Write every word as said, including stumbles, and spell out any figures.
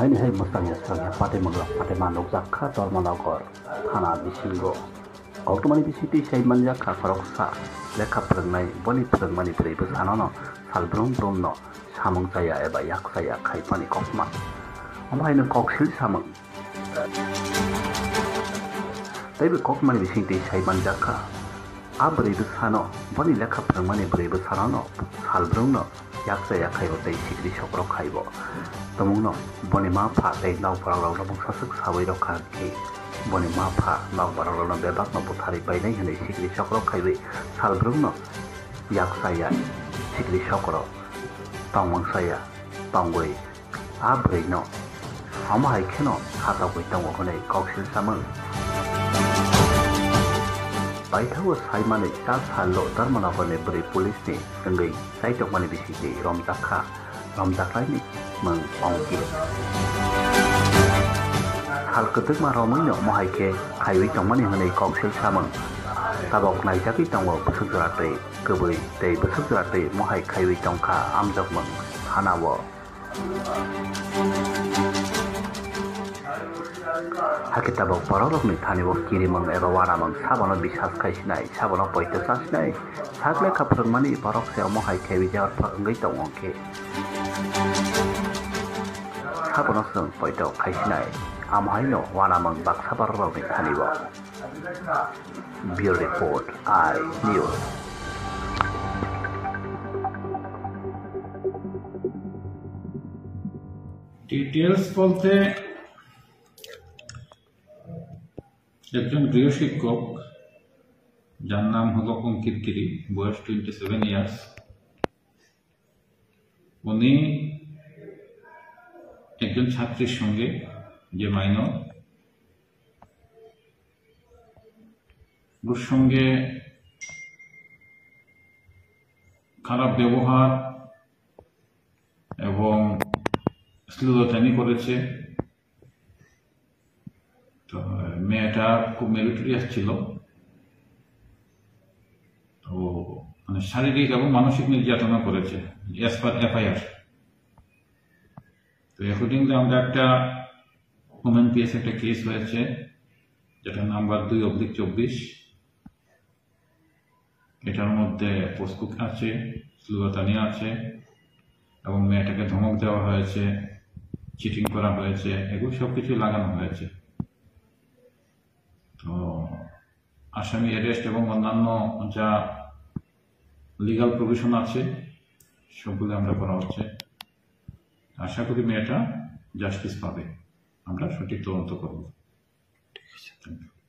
Aini hai mwsangya swrangya patwi mwglak patwi ma nukjak kha Dharmanagar thana bisingo. Koktwmani bisingtwi sai manjak kha khoroksa lekha phwrwngnai, boni phwrwngmani bwrwi bwsanono sal brum brumno samung chaya eba yak chaya khaipani kokma. Omo haino koksil samung. Teibo kokmani bisingtwi sai manjak kha. A bwrwi bwsano, boni lekha phwrwngmani bwrwi bwsanono sal brumno yak chaya khaibo tei sikri sokrok khaibo. Tumungno boni ma pha tei nok borok rokno bwsaswk sawi rwkha khe boni ma pha nok borok rokno bebakno butharwi painai hwnwi sikri sokrok khaiwi sal brumno yak chaya sikri sokrok tongmung chaya tongwi a bwrwino omo hai kheno khatokwi tongo hwnwi koksil samung. Paithago saimani ta sallo Dharmanagarni bwrwi police ni wngwi chaitokmani bisingtwi romjak kha, romjaklaini mwng ongkir. Sal kwtwkma romwino mohai khe khaiwi tongmani hwnwi koksil samung. Tabok naijagwi tongo bwswk jora twi kwbwi tei bwswk jora twi mohai khaiwi tongkha amjokmung thanao. Hakhe tabok bororokni thani o kirimung eba uanamung sabono bisas khai sinai, sabono poito cha sinai, sak lekha phwrwngmani borok se omo hai khe bijap wngwi tongo khe. Sabono chwng poito khai sinai, amo haino uanamung baksa bororokni thani o. Bureau Report, I News. Details বলতে একজন গৃহশিক্ষক, যার নাম হলো অঙ্কিত গিরি, বয়স twenty seven years. উনি একজন ছাত্রীর সঙ্গে, যে মাইনর, ওর সঙ্গে খারাপ ব্যবহার এবং শ্লীলতাহানি করেছে। তো মেয়েটা খুব মেরিটোরিয়াস ছিল। তো মানে শারীরিক এবং মানসিক নির্যাতনা করেছে, as per এফআইআর। তো অ্যাকর্ডিংলি আমরা একটা ওমেন পিএস একটা কেস হয়েছে, যেটা নাম্বার দুই অবলিক চব্বিশ। এটার মধ্যে পোক্সো আছে, শ্লীলতাহানি আছে এবং মেয়েটাকে ধমক দেওয়া হয়েছে, চিটিং করা হয়েছে, এগুলো সবকিছু লাগানো হয়েছে। তো আসামি অ্যারেস্ট এবং অন্যান্য যা লিগ্যাল প্রভিশন আছে, সবগুলো আমরা করা হচ্ছে। আশা করি মেয়েটা জাস্টিস পাবে, আমরা সঠিক তদন্ত করব। ঠিক আছে। Thank you.